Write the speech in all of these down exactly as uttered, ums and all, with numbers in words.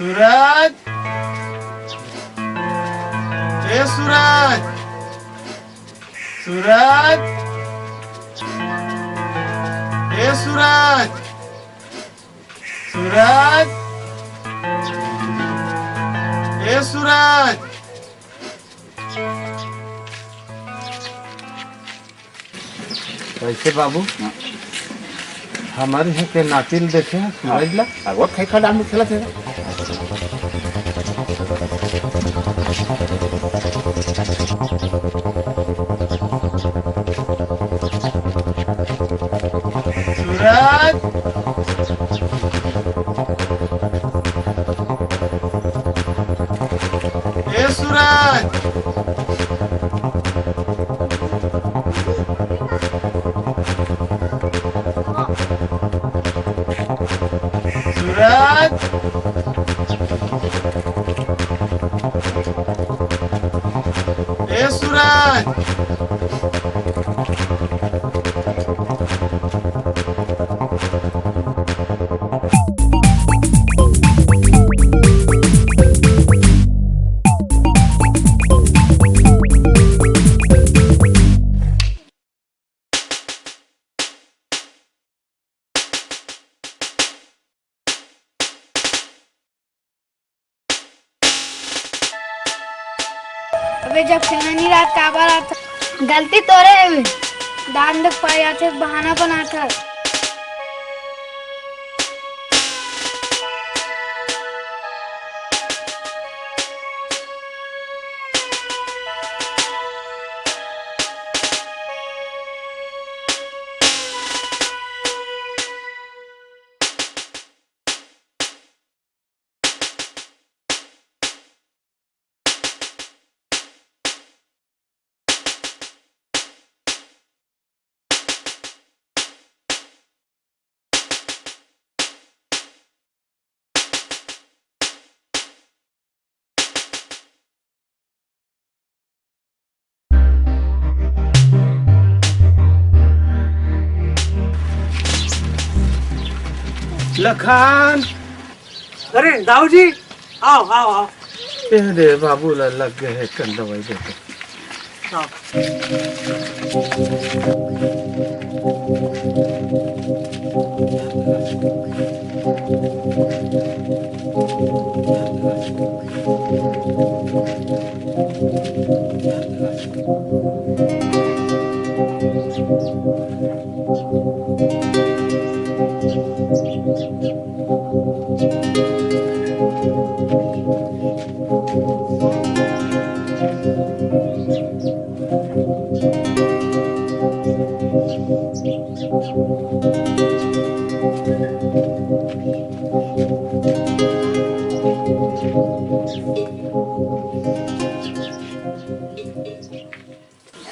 सूरज, ए सूरज, सूरज, ए सूरज, सूरज, ए सूरज। कैसे बाबू? हाँ। हमर इहाँ के नाती ल देखे हस, हाँ। सूरज ला? अरे वो खई खा डाल में खेलत हे। सूरज, ए सूरज, सूरज, ए सूरज। अबे, जब खेलना नहीं रहत, काबर आत? गलती तोरे हवे। दान देख पाए आथे, बहाना बनात हस। लखन। अरे दाऊ जी, आओ, आओ, आओ। ए दे, बाबू ला लग गए हे कन दवाई दे दे। आओ।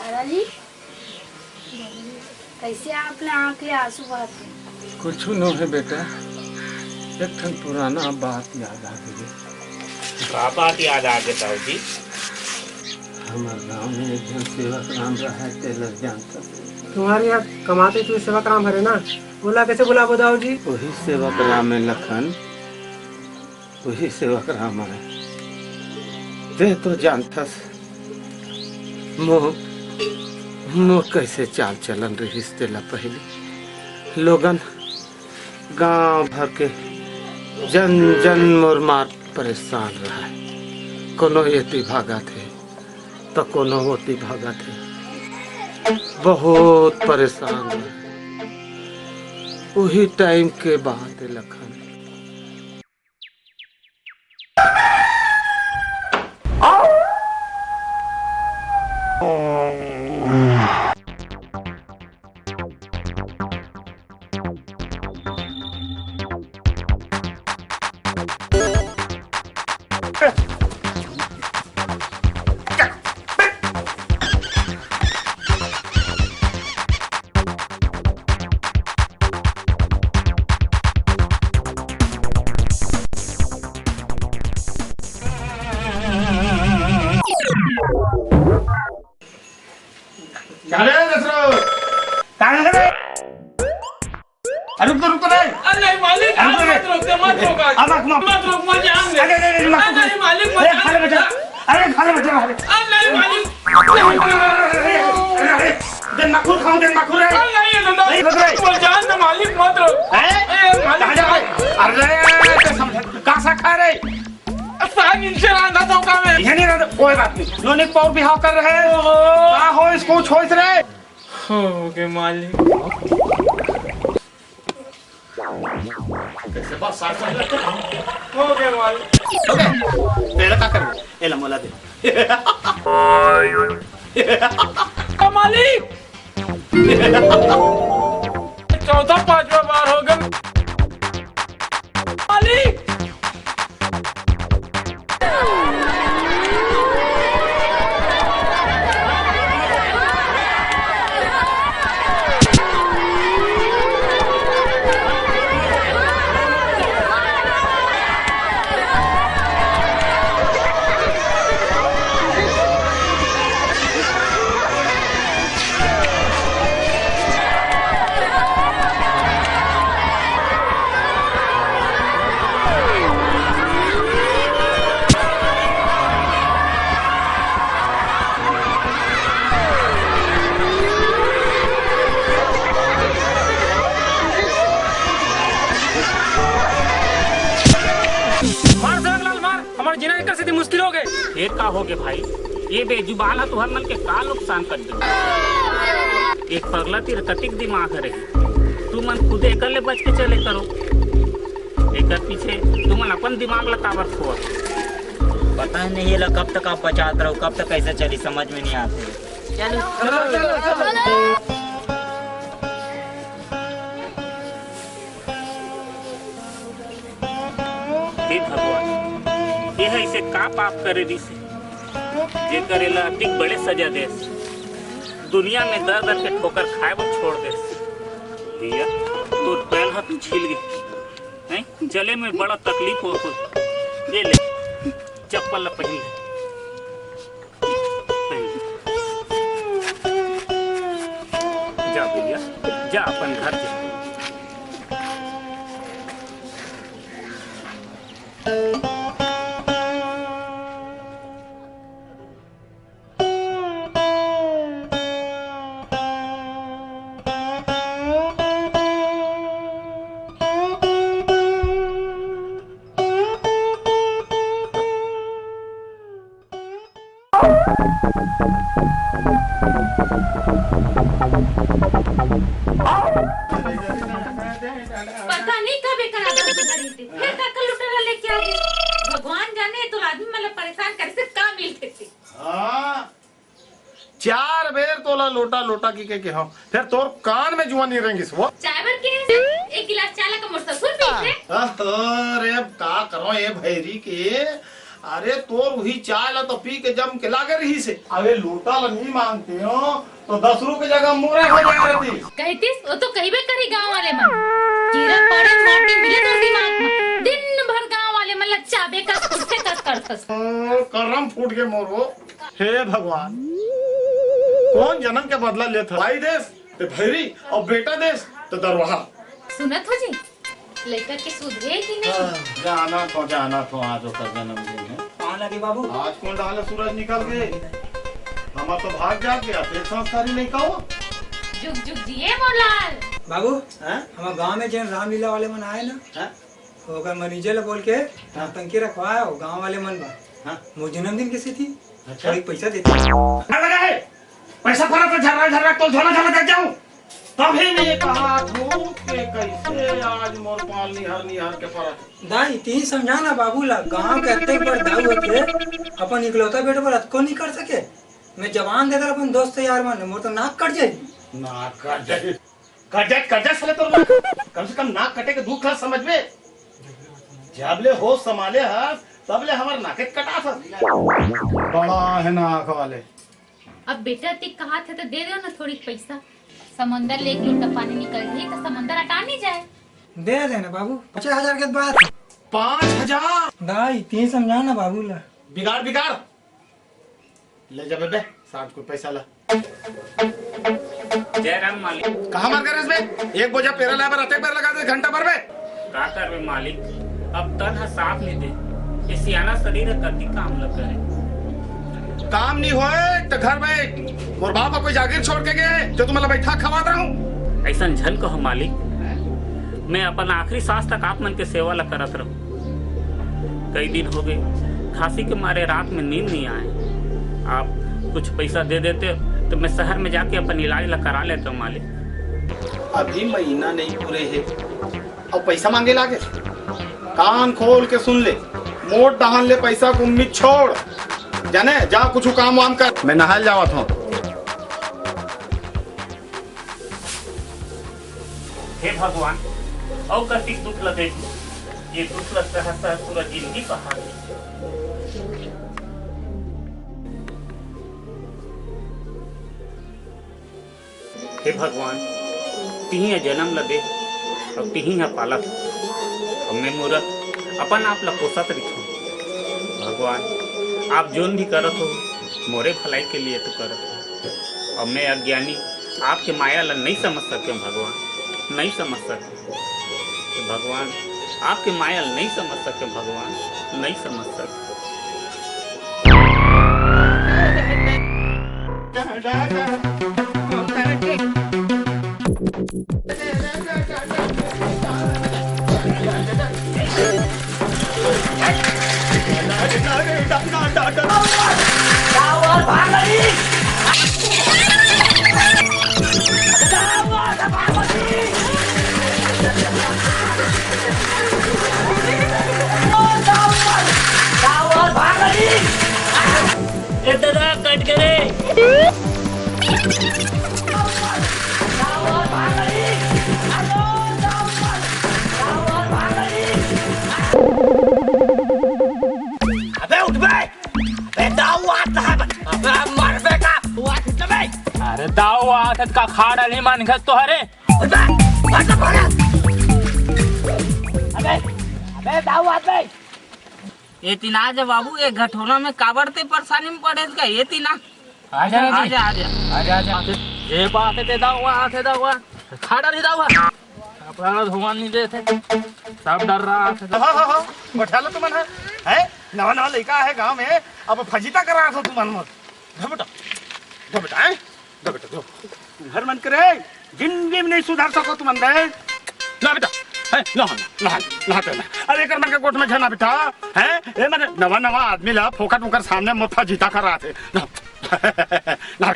दादाजी, कैसे आप ले आँख ले आंसू बहत हे? कुछ नो हे बेटा, एक ठन पुराना बात याद आ गे। का बात याद आ गे दाऊ जी? हमर गांव में एक झन सेवक राम रहय, तेला जानथस। तुम्हारे यहाँ कमाते तो सेवक राम हरे ना, ओला कैसे बुलाबो दाऊ जी? वही सेवक राम हे लखन, वही सेवक राम आय। ते तो जानथस, मोर, मोर कैसे चाल चलन रहिस तेला पहिली। लोगन गांव भर के जन जन मोर मार परेशान रहय। कोनो एती भागत हे, त कोनो ओती भागत हे। बहुत परेशान रहय। उही टाइम के बात हे लखन। अरे दसरो, कहाँ है रे? अरे रुक तो, रुक तो रे। अरे नहीं मालिक, अरे रुक तो रे। मत रोक दे, मत रोक आज। अब आँख मार। मत रोक, मत जान। अरे, अरे, अरे, माखुर। अरे, मालिक, मत अरे, खा ले बेटा। अरे, खा ले बेटा, खा ले। अरे, नहीं, मालिक। अरे, अरे, अरे, अरे, दे माखुर खाऊं, दे माखुर रे। अरे, नहीं, नहीं, नहीं, नहीं। नहीं, नहीं। बोल, जान दे, मालिक, मत रो। हैं? ए, मालिक। कहाँ जा रहा है? अरे, अरे, अरे, समझ, कहाँ सा खा रहे? साग नीचे रहा था, तो कहाँ है? ये नहीं रहा, कोई बात नहीं। लोनिक पौर बिहाव कर रहे हैं। ओहो। का हो, इसको छोड़ रहे? हो गए, मालिक। कैसे बात साथ में? हो गए, मालिक। हो गए। तो एला का करबो? एला मोला दे। का मालिक? चौथा पांचवा बार हो गए। मालिक। मार सरंग लाल, मार। हमर जीना एकर सेती मुश्किल हो गए। ये का हो गए भाई? ये बेजुबान ह तुहर मन के का नुकसान कर दे? एक पगला तीर कतिक दिमाग हरे। तुमन खुद एकर ले बच के चले करो। एकर पीछे तुमन अपन दिमाग ल काबर खोवत? पता नहीं ये ला कब तक आप बचात रहो, कब तक ऐसा चली, समझ में नहीं आते। चलो। हे भगवान, ये ह इसे का पाप करे दिस, जेकर एला अतिक बड़े सजा देस, दुनिया में दर दर के ठोकर खाए बर छोड़ देस। भैया, तोर पैर ह तो छिल गे, हैं? चले में बड़ा तकलीफ होत होही। ये ले, चप्पल ला पहिन ले। जा भैया, जा अपन घर जा। पता नहीं कब एकर आदत सुधरी थे। फिर काकर लुटेरा लेके आ गए। भगवान जाने, तो आदमी मतलब परेशान करे से का मिल थे। हाँ, चार बेर तोला लोटा लोटा की के, के हो, फिर तोर कान में जुआ नहीं रेंगिस वो। चाय बर के है? एक गिलास चाय ला का मोर ससुर पीथे। अरे अब का करो ये भैरी के, अरे तोर वही चाय ला तो पी के जम के लागे रही से। अरे लोटा ला नहीं मांगते हो तो दस रुपए जगह मोरे हो जाए रहती। कहतीस, वो तो कहिबे करी गांव वाले मन। कीड़ा पड़े माटी मिले तो दिमाग में। दिन भर गांव वाले मन ला चाबे कस, कुत्ते कस करथस। करम फूट के मोरो। हे भगवान, कौन जन्म के बदला लेत हस? भाई देस ते भैरी और बेटा देस ते दरवाहा। सुनत हो जी, लइका के सुधरे कि नहीं? हाँ, जाना तो, जाना तो आज ओकर जन्मदिन है। कहाँ लगे बाबू? आज कौन डाले सूरज निकल गए? हमार तो भाग जाग गया, फिर संस्कारी लइका हो। जुग जुग जिए मोर लाल। बाबू, हाँ? हमार गांव में जेन रामलीला वाले मन आए ना, हाँ? ओकर मैनेजर ला बोल के हाँ। नौटंकी रखवाए हो गांव वाले मन बर। हाँ। मोर जन्मदिन के सेती अच्छा। थोड़ी पैसा देते। क्या लगा है? पैसा फरा तो झर्रा झर्रा तो झोला झोला दे जाऊं। तभी मैं ये कहा हूँ कि कैसे आज मोर पाल निहर निहर के परत। दाई, तीन समझा ना बाबू ला, गांव के अतेक बड़ दाऊ होके अपन इकलौता बेटा बर अतको नहीं कर सके। मैं जवान देकर अपन दोस्त यार मन, मोर तो नाक कट जाए। नाक कट जाए। कट जाए, कट जाए साले तोर नाक। कम से कम नाक कटे के दुख ला समझबे। जब ले होश संभाले हस, तब ले हमर नाके कटा था। बड़ा है नाक वाले। अब बेटा ते कहा था तो दे दो ना थोड़ी पैसा। समंदर ले एक लोटा पानी निकल रही तो समंदर अटा नहीं जाए। दे देना बाबू, पचास हजार के बात। पाँच हजार? दाई, तीन समझा ना बाबू ला। बिगाड़, बिगाड़। ले जा बेबे, साठ को पैसा ला। जय राम मालिक। कहाँ मर गए रे बे? एक बोझा पेरा लाए बर अतेक बेर लगा दे, घंटा भर में। का करबे मालिक, अब तन ह साथ नहीं दे। ये सियाना शरीर ह कति काम ल करे। काम नहीं होय त घर बैठ। मोर बाप ह कोई जागीर छोड़ के गए जो तुमला बैठा खवात रहूं। अइसन झन कहो मालिक, मैं अपन आखिरी सांस तक आप मन के सेवा ला करत रहूं। कई दिन हो गए, खांसी के मारे रात में नींद नहीं आए। आप कुछ पैसा दे देते तो मैं शहर में जाके अपन इलाज ला करा लेता हूँ मालिक। अभी महीना नहीं पूरे हे, अउ पैसा मांगे लागे? कान खोल के सुन ले, मोर डहन ले पैसा के उम्मीद छोड़। जाने, जा कुछ काम वाम कर, मैं नहाए ल जावत हूँ। हे भगवान, अउ कतिक दुख ल देखहूं, ये दुख ल सहत सहत पूरा जिंदगी पहाड़। हे भगवान, तिही ह जनम ल दे, अउ तिही ह पालत। अउ मैं मोर अपन आप ल पोसत रहिथंव। भगवान, आप जोन भी करत हो, मोरे भलाई के लिए तो करत हो। अउ मैं अज्ञानी आपके माया ल नइ समझ सकेंव भगवान, नइ समझ सकेंव। भगवान, आपके माया ल नइ समझ सकेंव भगवान, नइ समझ सकेंव। ए दादा, कट के रे। अबे उठ बे। अबे दाऊ आत है। अबे मर बे का। तू आत है बे। अरे दाऊ आत है का खाड़ा नहीं मान घस तो हरे। अबे भाग भाग। अबे अबे दाऊ आत बे। ए तिना जे बाबू, ए घटोना में काबर ते परेशानी में पड़े का? ए तिना। आ जा, आ जा, आ जा। आ जा, आ जा। जे बात है, दे दाऊ, वहाँ से दाऊ, वहाँ। खाड़ा नहीं दाऊ, वहाँ। अपना धुआं नहीं देते। सब डर रहा है। हाँ, हाँ, हाँ। बैठा लो तुमन है। हैं? नवा, नवा लइका है गांव में। अब फजीता करा दो तुमन मत। दो बेटा। दो बेटा, हैं? दो बेटा, दो। घर मन करे। जिंदगी में नहीं सुधार सको तुमन दे। ला बेटा, है, ला, ला, ला, ला, ला। अरे, एकर मन के गोठ में झना बेटा, हैं? ए, मने नवा, नवा आदमी ला फोकट ओकर सामने मोथा जीता कर रहा थे। ला, ला।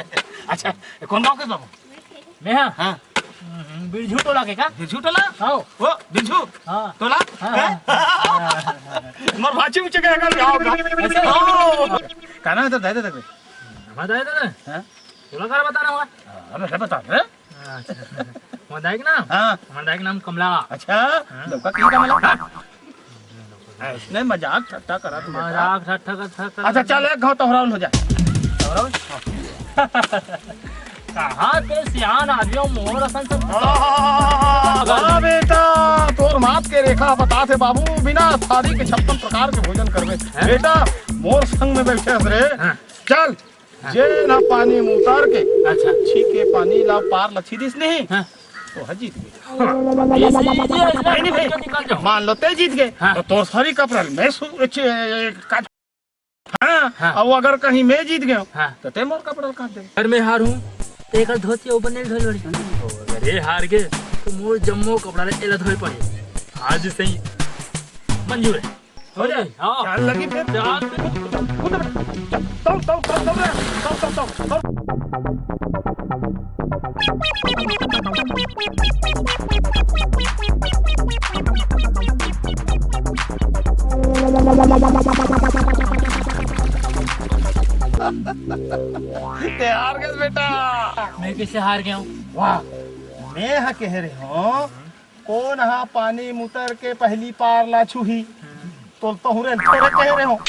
अच्छा, कौन गांव के बाबू? मैं हाँ। हाँ। हम्म, बिरझू टोला के का? बिरझू टोला? हाँ। ओ, बिरझू? हाँ। टोला? हाँ, हैं? हाँ। मोर भाची उचे के गांव का। ऐसे? हाँ। का नाम है तेरा दादा? हमारा दादा ना? हाँ। तोला का बता रहा हूँ? अबे, क्या बता रहे? अच्छा। हमारे दाई के नाम? हाँ। हमारे दाई के नाम कमला। अच्छा, हाँ। लौका की कमला? हाँ। इसने मजाक ठट्टा करा तू बेटा। मजाक ठट्टा कर, ठट्टा कर। अच्छा, चल, एक घाव तोहरावन हो जाए। तोहरावन? कहाँ के सियान आदमी हो, मोर असन सब। हाँ, हाँ, बेटा, तोर मात के रेखा बता थे बाबू, बिना शादी के छप्पन प्रकार के भोजन करबे। हैं? बेटा, मोर संग में बैठे हस रे। हाँ। चल, हाँ। जे ना पानी में उतार के अच्छा। छी के पानी ला पार ला छीदिस नहीं, हाँ। तो ह जीत गए। हाँ। ये सही है, इसमें नहीं, नहीं भाई। निकल जाओ। मान लो ते जीत गए, हाँ। तो तोर सारी कपड़ा मैं सु-, च-, काट, हाँ, हाँ। अब अगर कहीं मैं जीत गया, हाँ। तो ते मोर कपड़ा काट दे। अगर मैं हार हूँ, तो एक धोती ऊपर नहीं धोई पड़ी। अगर ये हार गए, तो मोर जम्मो कपड़ा ले एला धोई पड़ी। आज सही मंजूर है। हो जाए। हाँ। चाल लगी फिर। चाल। कूद, कूद, कूद, कूद, दौड़, दौड़, दौड़, दौड़ रे। दौड़, दौड़, दौड़, दौड़। ते हार गए बेटा। मैं कैसे हार गया हूँ? वाह, मैं ह कह रहे हूँ, कौन हा पानी मुतर के पहली पार ला छुही? तो तोहरे थोड़े कह रहे हो।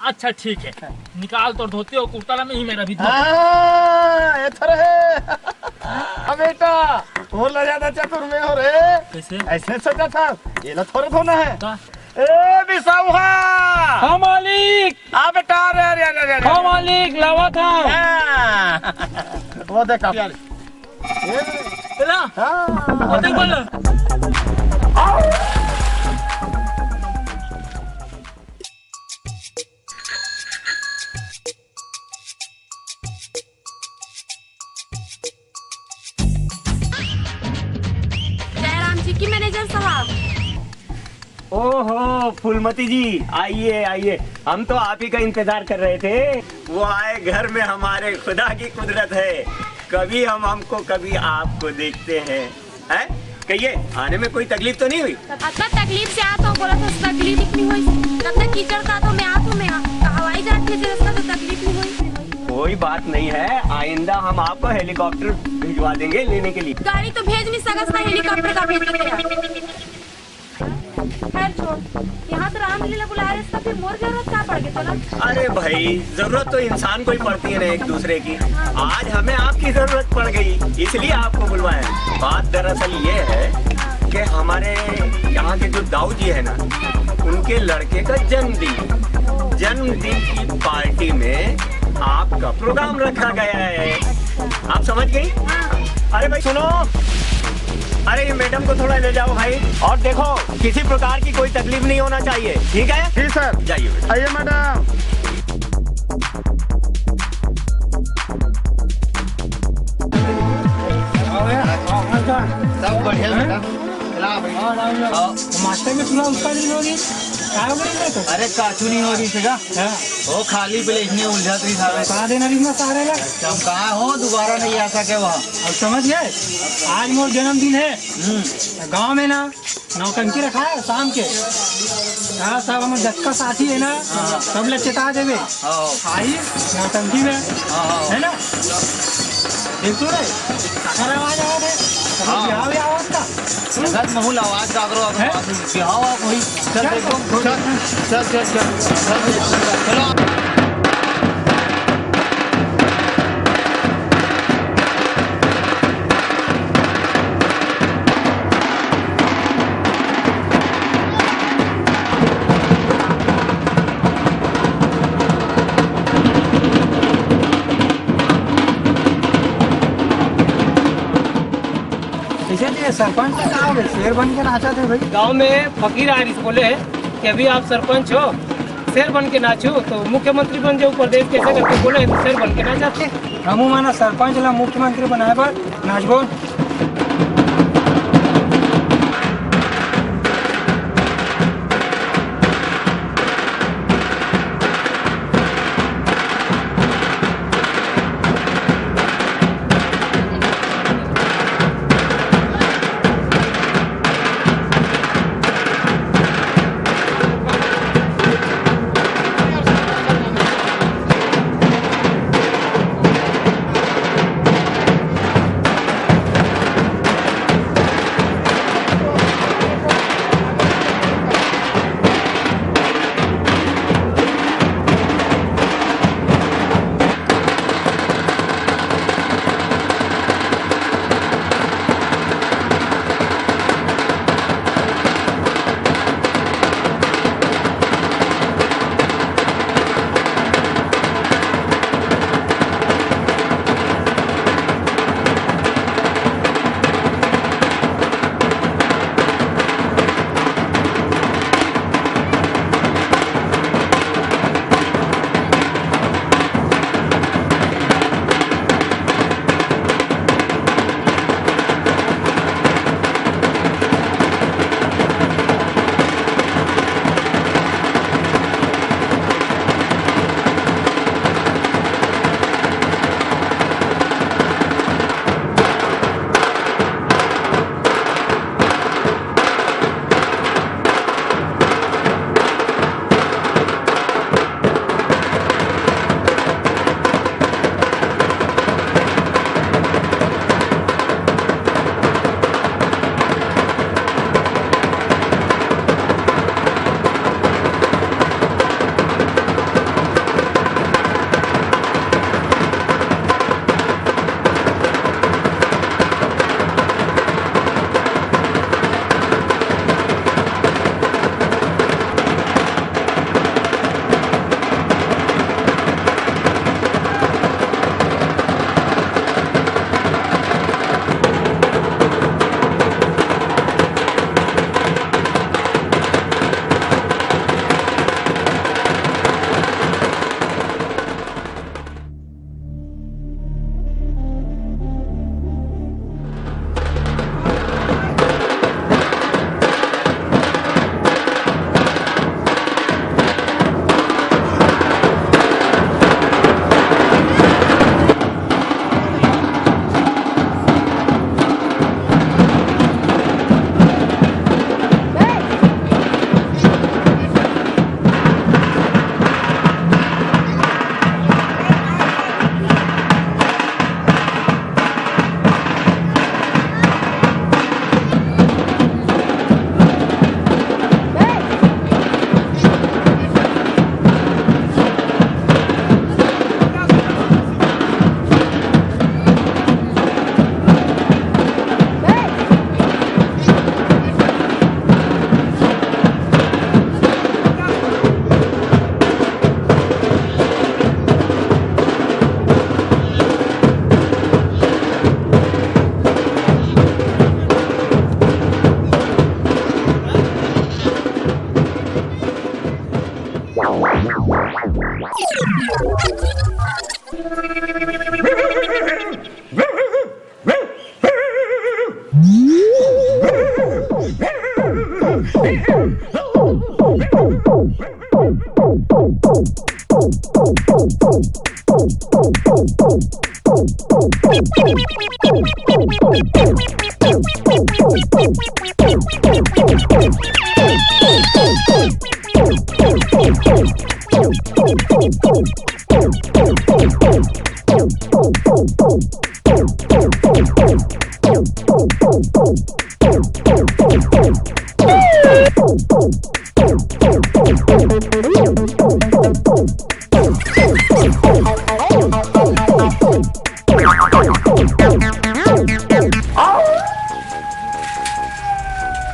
अच्छा ठीक है, निकाल तोर धोती और कुर्ता ला, मैं ही मेरा भी धो। हाँ, ये थोड़े है। अब बेटा, तोर ला ज्यादा चतुर मैं हो रे। कैसे? ऐसे सोचा था, ये ला थोड़े धोना है। का? ए बिसाऊ हा। हाँ मालिक। आ बेटा, अरे, अरे, अरे, अरे, अरे। हाँ मालिक, लावा था। हाँ। वो देखा। तेरा? हाँ। वो देख बोल। ओहो, फूलमती जी, आइए, आइए। हम तो आप ही का इंतजार कर रहे थे। वो आए घर में हमारे, खुदा की कुदरत है। कभी हम, हमको, कभी आपको देखते हैं। हैं? कहिए, आने में कोई तकलीफ तो नहीं हुई? अतना तकलीफ से आत हूँ, बोलत हस तकलीफ नहीं हुई। अतना कीचड़ का तो मैं आत हूँ, मैं का हवाई जहाज के रस्ता तो तकलीफ नहीं हुई। कोई बात नहीं है, आइंदा हम आपको हेलीकॉप्टर भिजवा देंगे लेने के लिए। गाड़ी तो भेज नहीं सकस ना, हेलीकॉप्टर का भेज देते हैं। खैर छोड़, यहाँ तो रामलीला बुला रहे, तो फिर मोर जरूरत का पड़ गई तोला? अरे भाई, जरूरत तो इंसान को ही पड़ती है ना एक दूसरे की। आज हमें आपकी जरूरत पड़ गई, इसलिए आपको बुलवाया है। बात दरअसल ये है कि हमारे यहाँ के जो दाऊ जी है ना, उनके लड़के का जन्मदिन, जन्मदिन की पार्टी में आपका प्रोग्राम रखा गया है। आप समझ गई? अरे भाई सुनो, अरे ये मैडम को थोड़ा ले जाओ भाई, और देखो किसी प्रकार की कोई तकलीफ नहीं होना चाहिए, ठीक है? जी सर। जाइए बेटा। आइए मैडम। सब बढ़िया बेटा। चला भाई। हाँ। मास्टर में थोड़ा उसका दिन होगी। क्या हो गया इनमें तो? अरे काचू नहीं हो रही थी क्या? हाँ। वो खाली प्लेट में उलझा तो ही था। कहाँ देना भी ना सारे ला। हम कहाँ हो, दोबारा नहीं आ सके वहाँ। अब समझ गए, आज मोर जन्मदिन है। हम्म। गाँव में ना नौटंकी रखा है शाम के। हाँ, सब हमर जतका साथी है ना, हाँ। सब ले चेता देवे। हाँ। आई नौटंकी में, हाँ, हाँ। है ना? देखो रे, काकर आवाज आवत है? हाँ। बिहाव आवाज का? लगत महूल आवाज का करो, हैं? बिहाव आ कोई। चल चल, देखो। चल, चल, चल, चल। चलो। कैसे जी, सरपंच का हो गए, शेर बन के नाचा थे भाई। गांव में फकीर आ रही बोले कि अभी आप सरपंच हो, शेर बन के नाचो, तो मुख्यमंत्री बन जाओ प्रदेश, कैसे करके बोले, शेर बन के नाचा थे। हमू माना सरपंच ला मुख्यमंत्री बनाए बर नाचबो।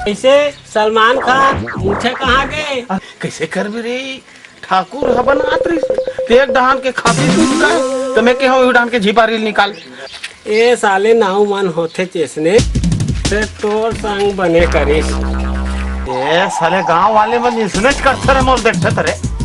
कैसे सलमान खान, मुछे कहाँ गए? कैसे करबे रे? ठाकुर ह बनात रहिस, ते एक डहान के खाती दूध का, त मैं कहे, "ओही डहान के झिपारी ल निकाल।" ए साले, नाऊ मन होथे चेसने, ते तोर संग बने करिस। ए साले, गांव वाले मन इसने च करथे रे, मोर देखथे त रे।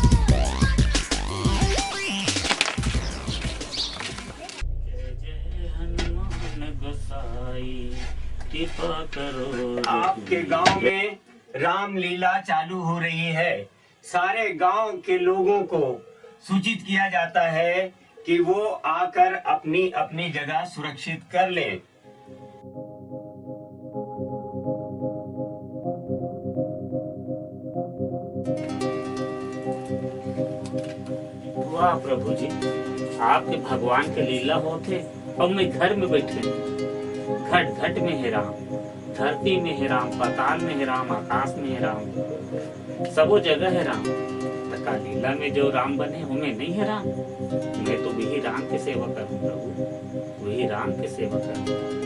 आपके गांव में रामलीला चालू हो रही है। सारे गांव के लोगों को सूचित किया जाता है कि वो आकर अपनी अपनी जगह सुरक्षित कर लें। वाह प्रभु जी, आपके भगवान के लीला होथे अउ मैं घर में बैठे, घट घट में हे राम, धरती में हे राम, पाताल में हे राम, आकाश में हे राम, सबो जगह हे राम। त का लीला में जो राम बने, ओमे नहीं हे राम? मैं तो वही राम के सेवा करूं प्रभु, वही राम के सेवा करूं।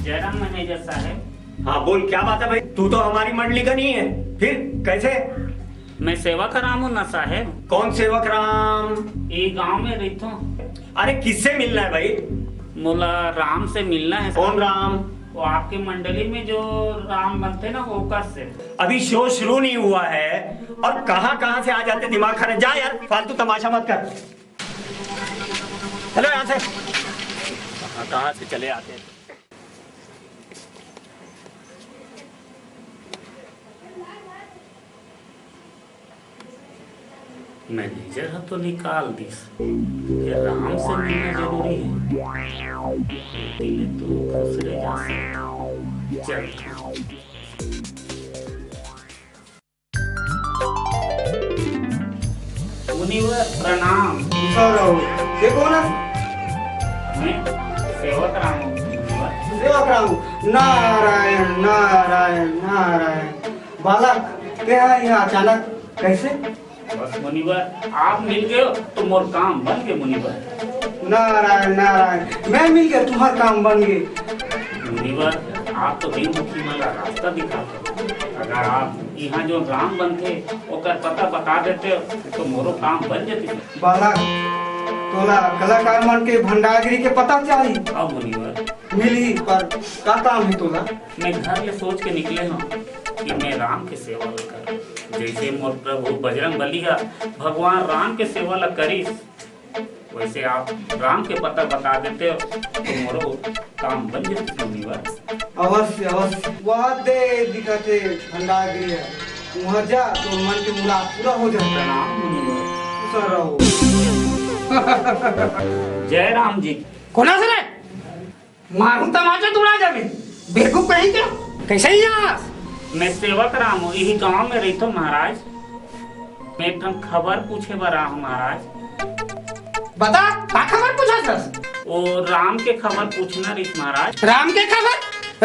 जयराम मैनेजर साहब। हाँ, बोल, क्या बात है भाई? तू तो हमारी मंडली का नहीं है, फिर कैसे? मैं सेवक राम हूँ ना साहेब। कौन सेवक राम? ये गांव में रहता हूँ। अरे, किससे मिलना है भाई? मोला राम से मिलना है। कौन राम? वो आपके मंडली में जो राम बनते ना, वो ओकर से। अभी शो शुरू नहीं हुआ है और कहाँ कहाँ से आ जाते दिमाग खराब। जा यार, फालतू तमाशा मत कर। चलो यहाँ से। कहाँ, कहाँ से चले आते हैं। मैनेजर ह तो निकाल दिस, फेर राम से मिलना जरूरी हे। एती ले तो खुश रह जा सकत। चल। मुनिवर प्रणाम। खुश रहो। ये कोन हे? मैं सेवक राम हूँ मुनिवर। सेवक राम। नारायण, नारायण, नारायण। बालक, तें हा इहाँ अचानक कइसे? बस मुनिवर, आप मिल गयो तो मोर काम बन गे मुनिवर। नारायण, नारायण, मैं मिल गयो, तुम्हार काम बन गे। मुनिवर, आप तो बिन दुखी मन ला रास्ता दिखात हो। अगर आप इहाँ जो राम बनथे, ओकर पता बता देते तो मोरो काम बन जतिस। बालक, तोला कलाकार मन के भंडागिरी के पता चाही। हाँ मुनिवर। मिलही, पर का काम हे तोला? मैं घर ले सोच के निकले हूँ कि मैं राम के सेवा ल करहूँ। जइसे मोर प्रभु बजरंग बली ह भगवान राम के सेवा ल करिस, वइसे आप राम के पता बता देते तो मोरो काम बन जतिस मुनिवर। अवश्य, अवश्य। वह दे दिखत हे भंडारगृह, उहाँ जा तो मन के मुराद पूरा हो जाही। प्रणाम मुनिवर। खुश रहो। जय राम जी। कोन हस रे? मारहूं तमाचा त उड़ा जाबे। बेवकूफ कहीं के। कइसे इहाँ आस? मैं सेवक राम हूँ, इही गांव में रहिथों महाराज। मैं एक ठन खबर पूछे बर आए हूँ महाराज। बता, का खबर पूछत हस? ओ राम के खबर पूछना रहिस महाराज। राम के खबर?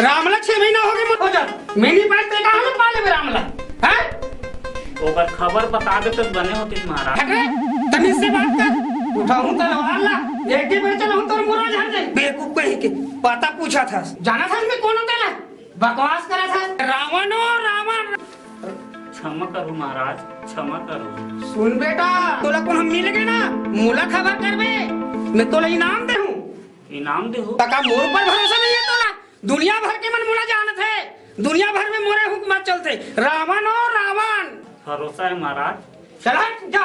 राम ला छह महीना हो गे मर हो जा। मिनी पाए ते कहाँ ले पा लेबे राम ला? हैं? ओकर खबर बता देते तो बने होतिस महाराज। हट रे, तमीज से बात कर। उठाहूं तलवार ला, एक ही बेर चलाहूं तोर मुरा झड़ जाई। बेवकूफ कहीं के, पता पूछत हस। जानत हस मैं कोन हूं तेला? बकवास करत हस। रावण ओ रावण। क्षमा करो महाराज, क्षमा करो। सुन बेटा, तोला कोन हम मिल गे ना, मोला खबर करबे, मैं तोला इनाम देहूं। इनाम देहू? त का मोर ऊपर भरोसा नइ हे तोला? दुनिया भर के मन मोला जानत हे, दुनिया भर में मोरे हुक्म चलथे। रावण ओ रावण। भरोसा हे महाराज। चल हट, जा।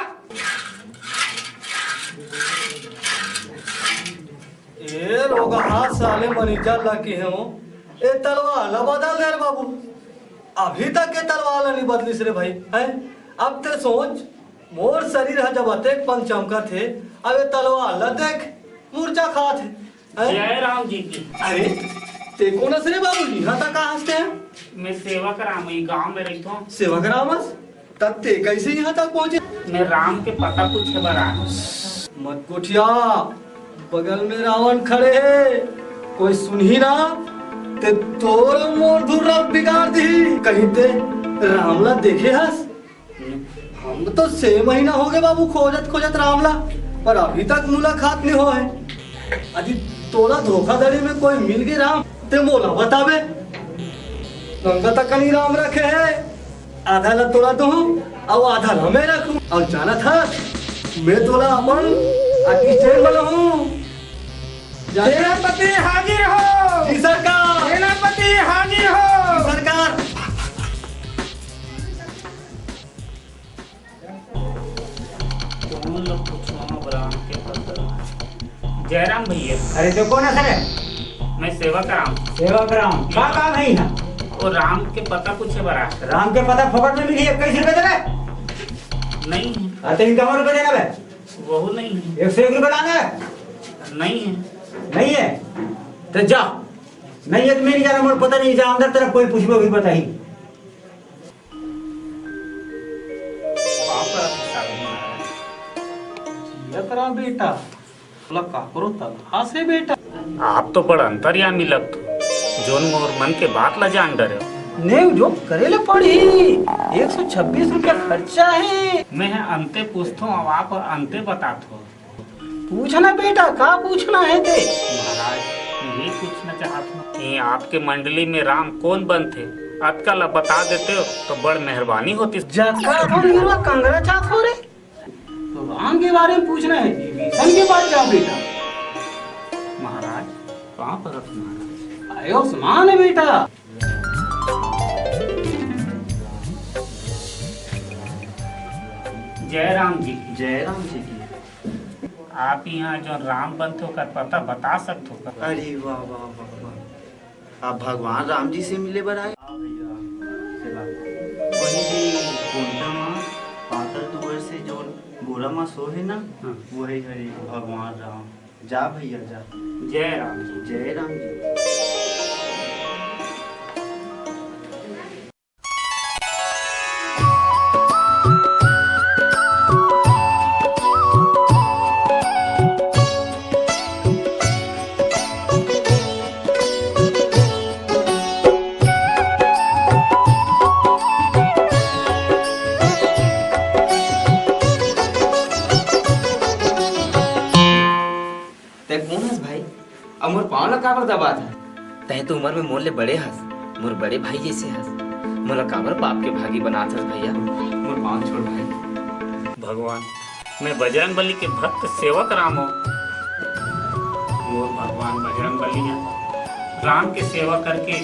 ए रोगहा साले मनीजा लकी हो, ए तलवार ला बदल दे रे बाबू। अभी तक के तलवार ला नहीं बदलिस रे भाई, हैं? अब ते सोच, मोर शरीर ह जब अतेक पन चमकत हे, अब ए तलवार ला देख, मुरझा खात हे, हैं? जय राम जी की। अरे, ते कोन हस रे बाबू? इहाँ तक का हंसते हैं? मैं सेवक राम, ये गांव में रहिथों। सेवक राम हस? तब ते कइसे इहाँ तक पहुँचे? मैं राम के पता पूछे बर आए हूँ। मत गोठिया, बगल में रावण खड़े हे, कोई सुनही ना, ते तोर मोर धुर्रा बिगाड़ दिही। कहीं ते राम ला देखे हस? हम तो छह महीना हो गे बाबू खोजत खोजत राम ला, पर अभी तक मुलाकात नहीं होय। यदि तोला धोखाधड़ी में कोई मिल गे राम, ते मोला बताबे। गंगा तक कनी राम रखे हे, आधा ला तोला दूं, अउ आधा ला मैं रखूं। अउ जानत हस, मैं तोला अपन assistant बनाहूं। सेनापति हाजिर हो। जी सरकार। सेनापति हाजिर हो। जी सरकार। जयराम भैया। अरे तो कोन हस रे? मैं सेवक राम। सेवक राम, का काम हे इहाँ? वो राम के पता पूछे बर आए। राम के पता फोकट में मिलही, इक्कीस रुपया देबे? नहीं हे। अरे तो इनका रुपया देना बे? वहू नहीं हे। एक सौ एक रुपया लाना हे? नहीं हे। नहीं हे? तो जा। नहीं हे तो मैं नहीं जाना, मोर पता नहीं, जा अंदर तरफ कोई पूछबे भी बताही। जियत रहा बेटा, तोला काकरो तलाश हे बेटा। आप तो बड़ अंतर्यामी लगत हो, जोन मोर मन के बात ला जान डरे हो। नहीं, जो करे ले पड़ही, एक सौ छब्बीस रुपया खर्चा हे। मैं अंते पूछथों, अब आप अंते बतात हो। पूछना बेटा, का पूछना हे ते? महाराज, ये पूछना चाहत हूँ कि आपके मंडली में राम कौन बनथे? अतका ला बता देते हो तो बड़ मेहरबानी होती। जतका तो हीरो कंगरा चाहत हो रे। तो राम के बारे में पूछना हे, विभीषण के पास जाओ बेटा। महाराज, कहाँ पर महाराज? आयुष्मान हे बेटा। जय राम जी की। जय राम जी की। आप यहाँ जो राम बनथे ओकर पता बता सकथो का? अरे वाह, वाह, वाह, वाह। आप भगवान राम जी से मिले बर आए? हाँ भैया, चला। वही जी, कोंटा मा पातर तुवर से जो मा सोहे ना, हाँ। वही हरे भगवान राम। जा भैया, जा। जय राम जी। जय राम जी। तैं कोन हस भाई? अउ मोर पाँव ला काबर दबात हस? तैं तो उमर में मोर ले बड़े हस, मोर बड़े भाई जइसे हस। मोला काबर पाप के भागी बनात हस भैया? मोर पाँव छोड़ भाई। भगवान, मैं बजरंग बली के भक्त सेवक राम हों। मोर भगवान बजरंग बली हे, राम के सेवा करके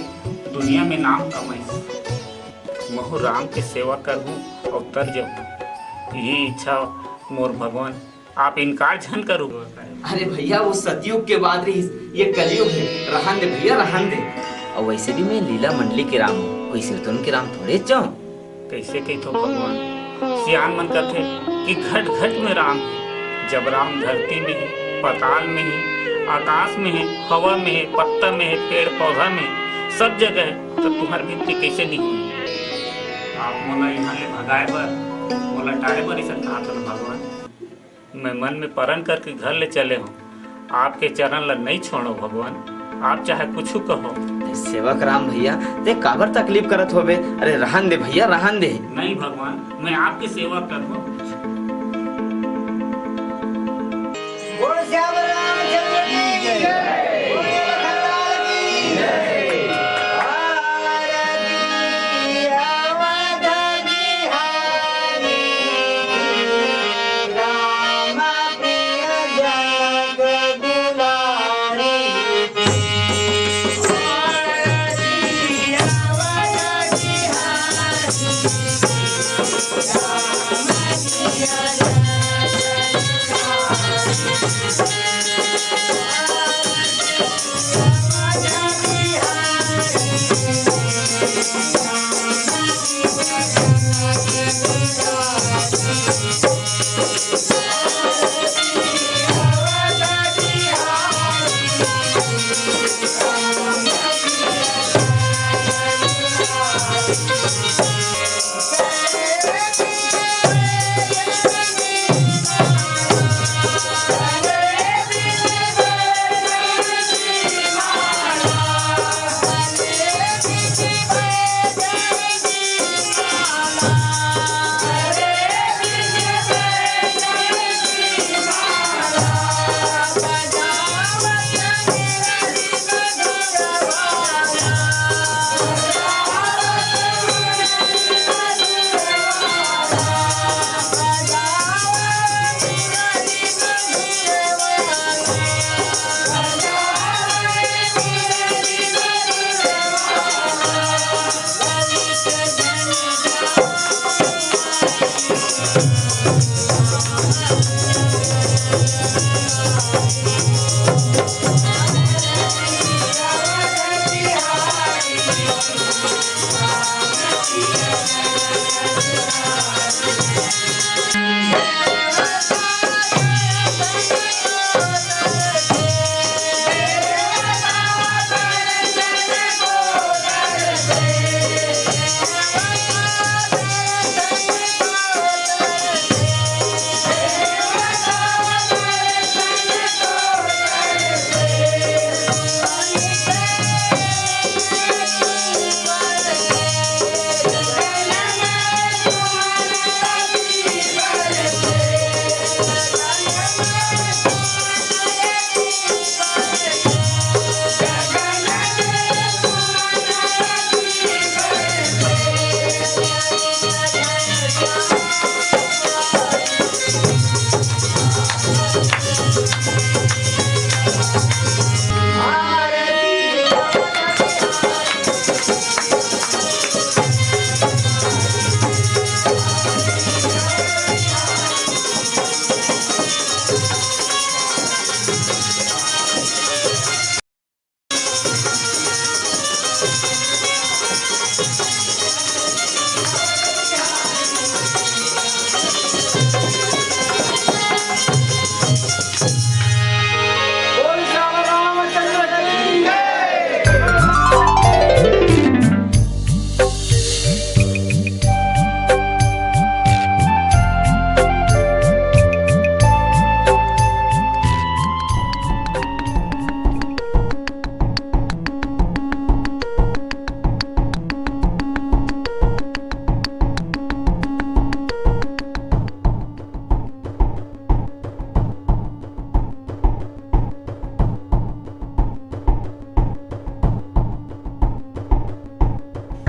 दुनिया में नाम कमाइस। महूँ राम के सेवा करहूँ अउ तर जाहूँ, ये इच्छा मोर भगवान। आप इनकार झन करो। अरे भैया, वो सतयुग के बात रहिस, ये कलयुग हे, रहन दे भैया, रहन दे। अउ वइसे भी मैं लीला मंडली के राम हों, कोई सिरतोन के राम थोड़े च हों। कइसे कहिथो भगवान? सियान मन कथे कि घट घट में राम हे। जब राम धरती में हे, पताल में हे, आकाश में हे, हवा में हे, पत्ता में हे, पेड़ पौधा में हे, सब जगह हे, त तुम्हर भक्ति कइसे नइ होही? आप मोला इहाँ ले भगाए बर, मोला टारे बर अइसन कहत हो ना भगवान। मैं मन में परन करके घर ले चले हों, आपके चरण ला नइ छोड़ों भगवान, आप चाहे कुछु कहो। सेवक राम भैया, तैं काबर तकलीफ करत होबे? अरे रहन दे भैया, रहन दे। नहीं भगवान, मैं आपके सेवा करहूँ। बोल श्याम रामचंद्र की जय। बोल लखनलाल की जय। आरती अवध बिहारी राम प्रिय जनक दुलारी।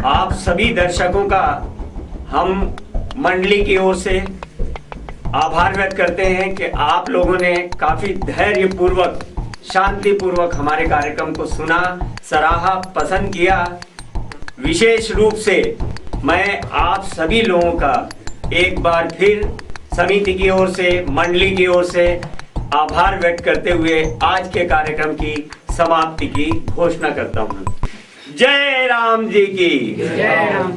आप सभी दर्शकों का हम मंडली की ओर से आभार व्यक्त करते हैं कि आप लोगों ने काफी धैर्यपूर्वक, शांतिपूर्वक हमारे कार्यक्रम को सुना, सराहा, पसंद किया। विशेष रूप से मैं आप सभी लोगों का एक बार फिर समिति की ओर से, मंडली की ओर से आभार व्यक्त करते हुए आज के कार्यक्रम की समाप्ति की घोषणा करता हूँ। जय राम जी की। जय राम।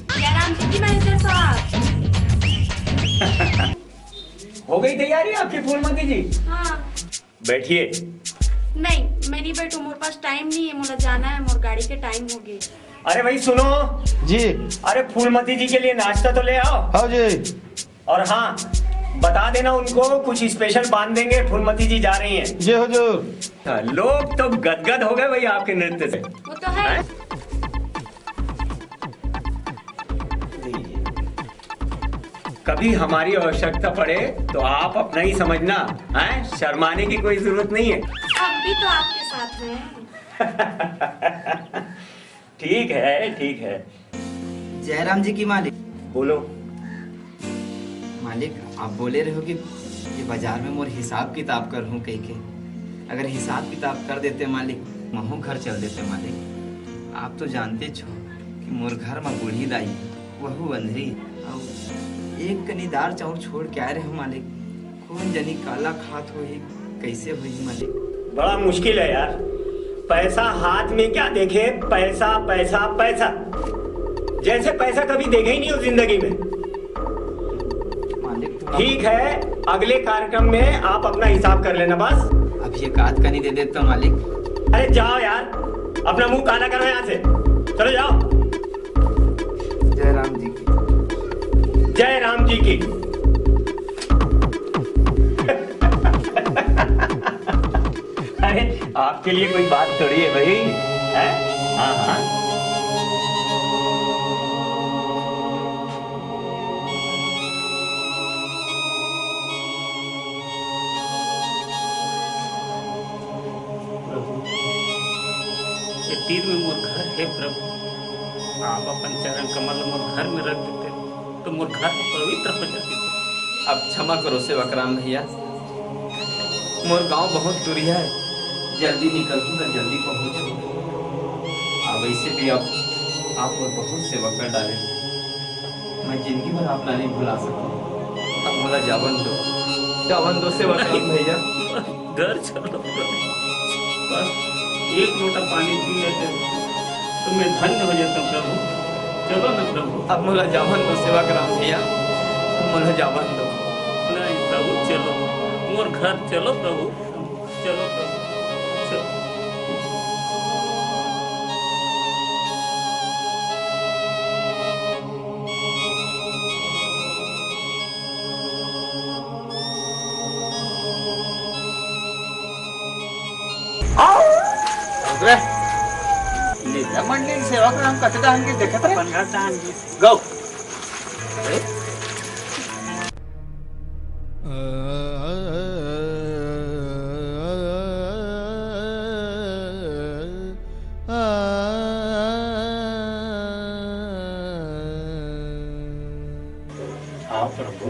जयराम जी की मैनेजर साहब। हो गई तैयारी आपकी फूलमती जी? हाँ। बैठिए। नहीं, मैं नहीं बैठू, मोर पास टाइम नहीं है, मोला जाना है, मोर गाड़ी के टाइम हो गए। अरे भाई सुनो। जी। अरे फूलमती जी के लिए नाश्ता तो ले आओ। हाँ जी। और हाँ, बता देना उनको, कुछ स्पेशल बांध देंगे, फूलमती जी जा रही हैं। जी हुजूर। हाँ, लोग तो गदगद हो गए भाई आपके नृत्य से। वो तो है। हैं? कभी हमारी आवश्यकता पड़े तो आप अपना ही समझना, हैं? शर्माने की कोई जरूरत नहीं है। अब भी तो आपके साथ में है। ठीक है, ठीक है। जयराम जी की मालिक। बोलो। मालिक, आप बोले रहे हो कि ये बाजार में मोर हिसाब किताब कर हूँ कह के। अगर हिसाब किताब कर देते मालिक, महू घर चल देते मालिक। आप तो जानते छो कि मोर घर में बूढ़ी दाई, वहू अंधरी, अउ एक कनी दार चाउर छोड़ के आए रहे हो मालिक। कोन जनी काला खात होही, कैसे होही मालिक? बड़ा मुश्किल है यार, पैसा हाथ में क्या देखे, पैसा, पैसा, पैसा। जैसे पैसा कभी देखे ही नहीं हो जिंदगी में। मालिक, थोड़ा ठीक है, अगले कार्यक्रम में आप अपना हिसाब कर लेना बस। अब ये कात का नहीं दे देता मालिक। अरे जाओ यार, अपना मुंह काला करो यहाँ से, चलो जाओ। जय राम जी की। जय राम जी की। अरे, आपके लिए कोई बात थोड़ी है भाई, हैं? हाँ, हाँ। प्रभु, ये तीर में मोर घर हे प्रभु, आप अपन चरण कमल मोर घर में रख देते तो मोर घर पवित्र हो जाती। अब क्षमा करो सेवक राम भैया, मोर गांव बहुत दूरिहा है, जल्दी निकलहूँ तो जल्दी पहुँचहूँ। आ वैसे भी अब आप मोर बहुत सेवा कर डाले, मैं जिंदगी भर आप ला नहीं भुला सकूँ। अब मोला जावन दो, जावन दो सेवक राम भैया। घर चलो प्रभु, बस एक लोटा पानी पी लेते तो मैं धन्य हो जाता प्रभु। चलो ना प्रभु। अब मोला जावन दो सेवक राम भैया, अब मोला जावन दो। नहीं प्रभु, चलो, मोर घर चलो प्रभु, चलो प्रभु, चलो। अरे, नीला मंडी सेवक राम कते दाहन के देखत रहे? पंद्रह दाहन के। गौ। अरे, आओ प्रभु।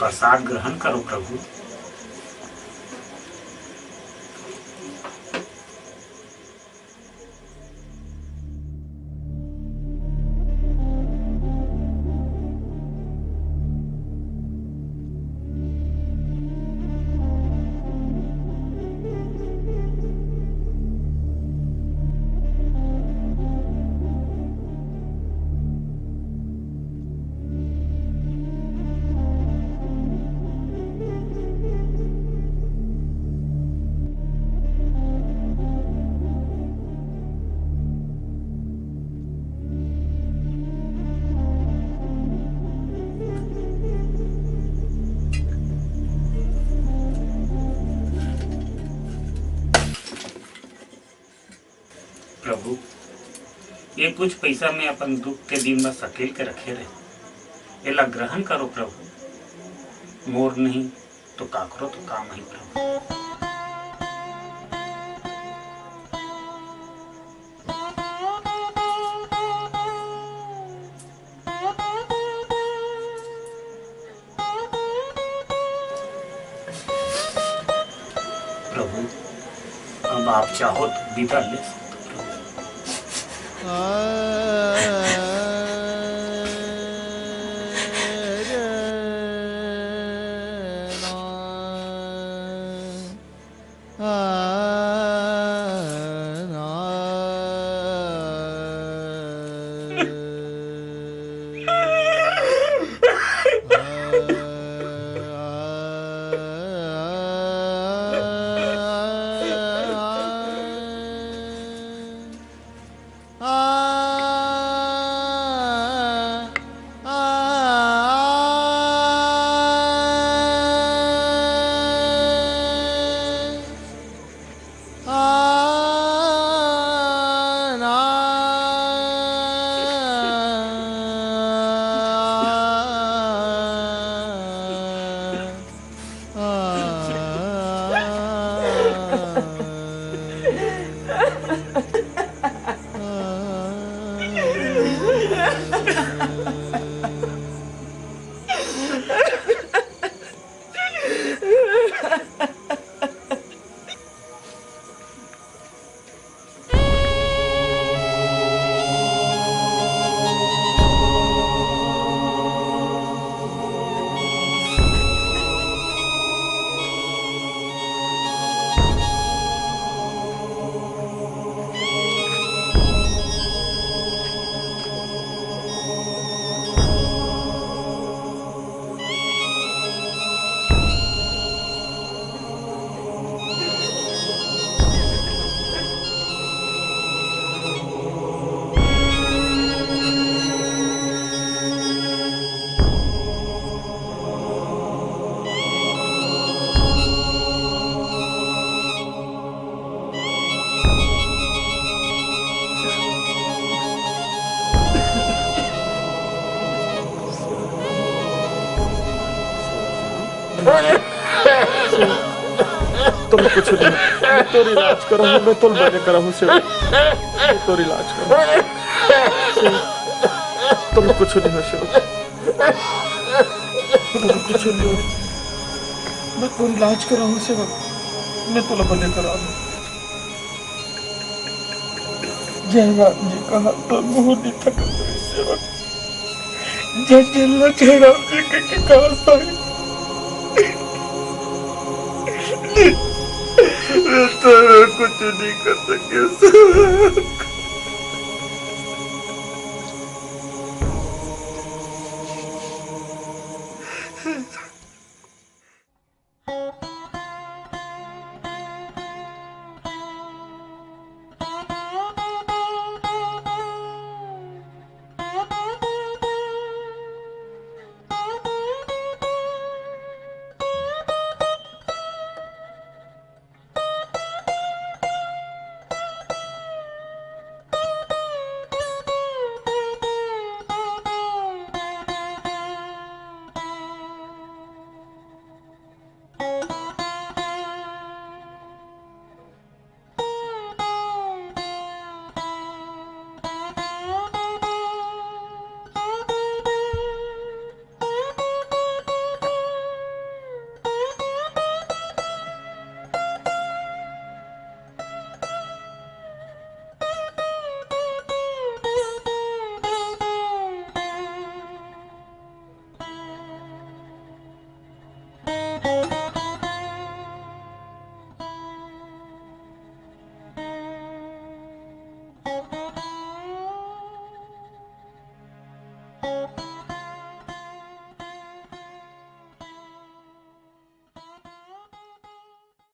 प्रसाद ग्रहण करो प्रभु। प्रभु, ये कुछ पैसा मैं अपन दुख के दिन में सकेल के रखे रहे, एला ग्रहण करो प्रभु। मोर नहीं तो काकरो तो काम ही प्रभु। प्रभु, अब आप चाहो तो विदा ले सकते हो प्रभु। तोर कुछ नहीं, मैं तोर इलाज करहूँ, मैं तोर बने करहूँ से, मैं तोर इलाज करहूँ। तोर कुछ नहीं हो से, तोर कुछ नहीं हो। मैं तोर इलाज करहूँ से, मैं तोर बने करहूँ। जय राम जी कहा तो मुँह नहीं थकत सेवक। जय जय ला जय राम जी के, के कहा साई। मैं तो कुछ नहीं कर सके सेवक।